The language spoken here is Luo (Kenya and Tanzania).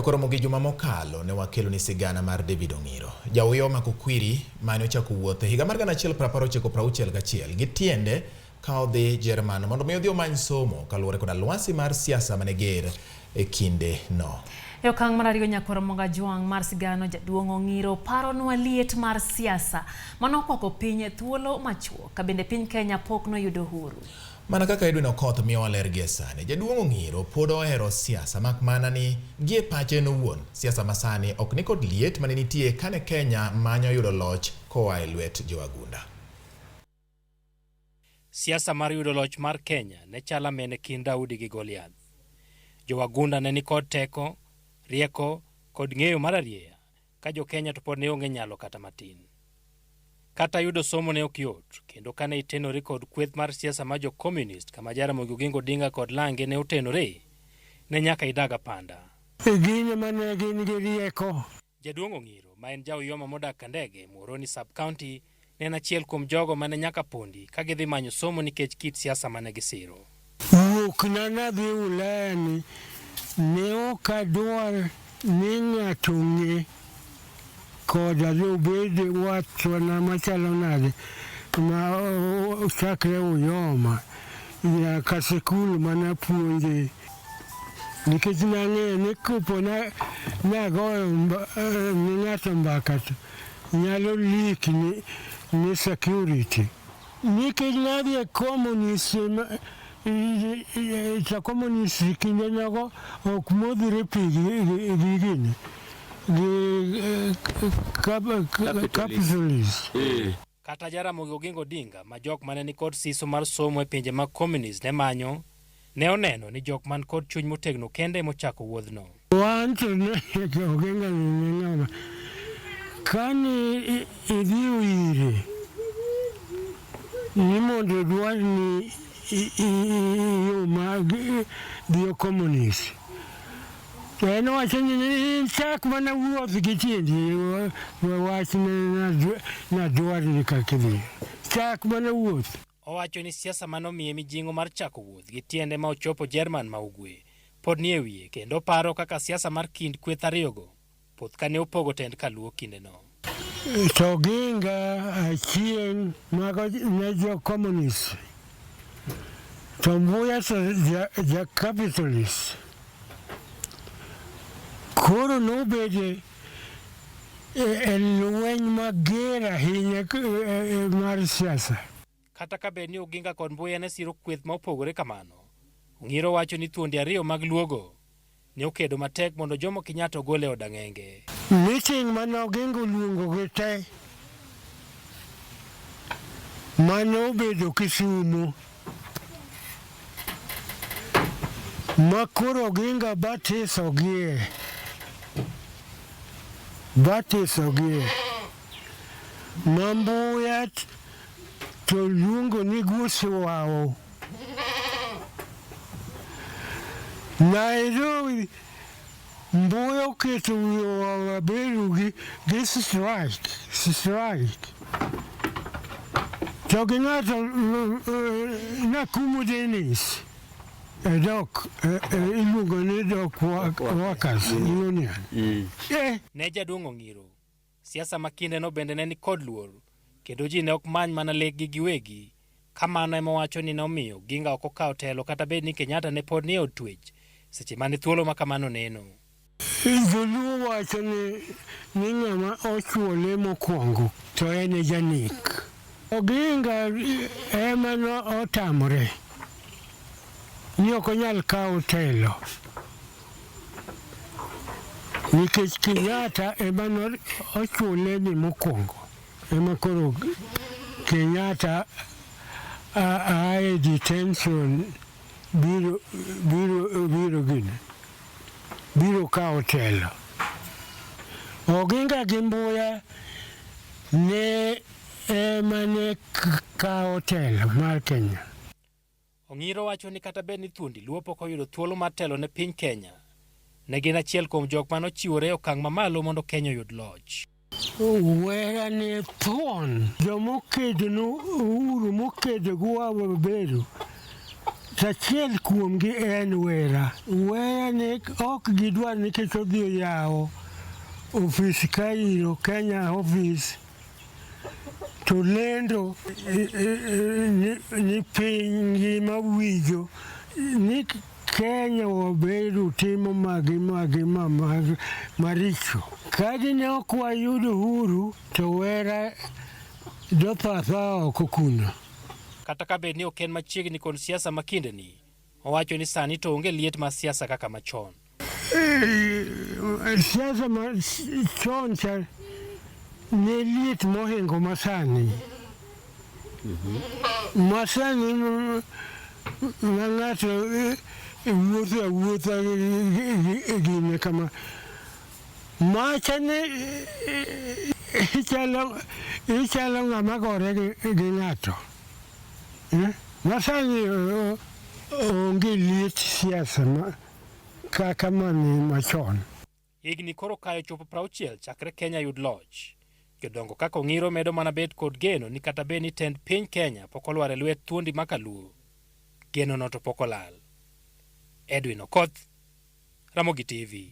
Koromo gi juma mokalo ne wakelo ni sigana mar David Ong'iro, Jauyo Makukwiri mane ochako wuoth e higa mar 1961 gi tiende ka odhi Jerman mondo mi odhi omany somo kaluwore koda lwasi mar siasa mane ger e kinde no. E okang' mar ariyo nyakwar Mogajwang' mar sigano jaduong' Ong'iro paronwa liet mar siasa manokwako piny e thuolo machuok ka bende piny Kenya pok noyudo uhuru. Mana kaka Edwin Okoth miyowa ler gie sani, jaduong' Ong'iro pod ohero siasa mak mana ni gie pache en owuon, siasa masani ok ni kod liet mane nitie kane Kenya manyo yudo loch koa e lwet jowagunda. Siasa mar yudo loch mar Kenya ne chalo amene kind Daudi gi Goliath. Jowagunda ne nikod teko, rieko kod ng'eyo mar arieya ka jo-Kenya to pod ne onge nyalo kata matin. Kata yudo somo ne ok yot, kendo kane itenori kod kweth mar siasa mar jo-Communist kama Jaramogi Oginga Odinga kod lange ne otenore, ne nyaka idag apanda. Gin ema ne gin gi rieko. Jaduong' Ong'iro, ma en ja-Uyoma modak Kandege, Muhoroni Sub-County, ne en achiel kuom jogo mane nyaka pondi ka gidhi manyo somo nikech kit siasa mane gisiro. Wuokna nadhi Ulaya ni ne ok adwar ni ng'ato ong'e koda ni obed watna machalo nade ma chakre Uyoma nyaka sikul mana puonje nikech nang'eyo ni kopo nagoyo ni ng'ato mbaka to nyalo leak ni security. Nikech nadhi e communist, to communist kinde nogo ok modhre pi gi gini gi capitalist. Kata Jaramogi Oginga Odinga ma jok mane nikod siso mar somo e pinje mag communist ne manyo, ne oneno ni jok man kod chuny motegno kende emochako wuodhno. Wan to ne Oginga ni ne ng'ama kane idhi ire ni mondo odwar ni yo ma dhiyo communist to en owacho ni chak mana wuoth gi tiendi we wach nadwar ni kaka idhi chak mana wuoth. Owacho ni siasa mane omiye mijing'o mar chako wuoth gi tiende ma ochopo Jerman ma Ugwe pod nie wiye kendo oparo kaka siasa mar kind kweth ariyogo poth kane opogo tend kaluo kindeno. To Oginga, Achieng' mago ne jo communist to Mbuya to ja capitalist. Koro nobede e lweny mager ahinya mar siasa. Kata ka bed ni Oginga kod Mbuya ne siro kweth ma opogore kamano, Ong'iro wacho ni thuondi ariyo mag Luogo ne okedo matek mondo Jomo Kenyatta ogol e od ang'enge. Meeting mane Oginga oluongo gi te mane obedo Kisumu ma koro Oginga batisogie batisogie ma Mbuya to luongo ni Gusiwawo. Nairobi Mbuya oketo wiye Waberu gi strike, strike. To gi ng'ato Nakumu Dennis e dok iluongo ni dok workers union. Ne jaduong' Ong'iro, siasa ma kindeno bende ne ni kod luor kendo ji ne ok many mana lekgi giwegi ka mano ema owacho ni nomiyo Oginga ok okawo telo kata bed ni Kenyatta ne pod ni e od twech seche mane thuolo ma kamano neno. Joluo wacho ni ng'ama ochuo le mokwongo to en e janek. Oginga ema ne otamore ni ok onyal kawo telo nikech Kenyatta ema ne ochuo le ni mokwongo. Ema koro Kenyatta a e detention biro biro biro gini biro kawo telo. Oginga gi Mbuya ne ema ne kawo telo mar Kenya. Ong'iro wacho ni kata bed ni thuondi Luo pok oyudo thuolo mar telo ne piny Kenya, ne gin achiel kuom jok mane ochiwore e okang' mamalo mondo Kenya oyud loch. Wera ne thuon jomokedo no Uhuru mokedo gi Waweberu. Achiel kuomgi en Wera. Wera ne ok gidwar nikech odhi oyawo ofis Cairo, Kenya office to lendo ni piny ngima winjo ni Kenya wabedo timo magi magi magi maricho. Ka dine ok wayudo uhuru to Wera dotho athoa oko kuno. Kata ka bed ni ok en machiegni kod siasa ma kindeni, owacho ni sani to onge liet mar siasa kaka machon. Siasa ma chon cha ne liet mohingo masani. Masani ma ng'ato wuotho awuotha gi gine kama. Macha ne ichalo ng'ama gore gi ng'ato. Masani onge liet siasa kaka mane machon. Higni koro kayo chopo 60 chakre Kenya yud loch. Jodongo kaka Ong'iro medo mana bet kod geno ni kata bed ni tend piny Kenya pok olwar e lwet thuondi makaluo, genono to pok olal. Edwin Okoth, Ramogi TV.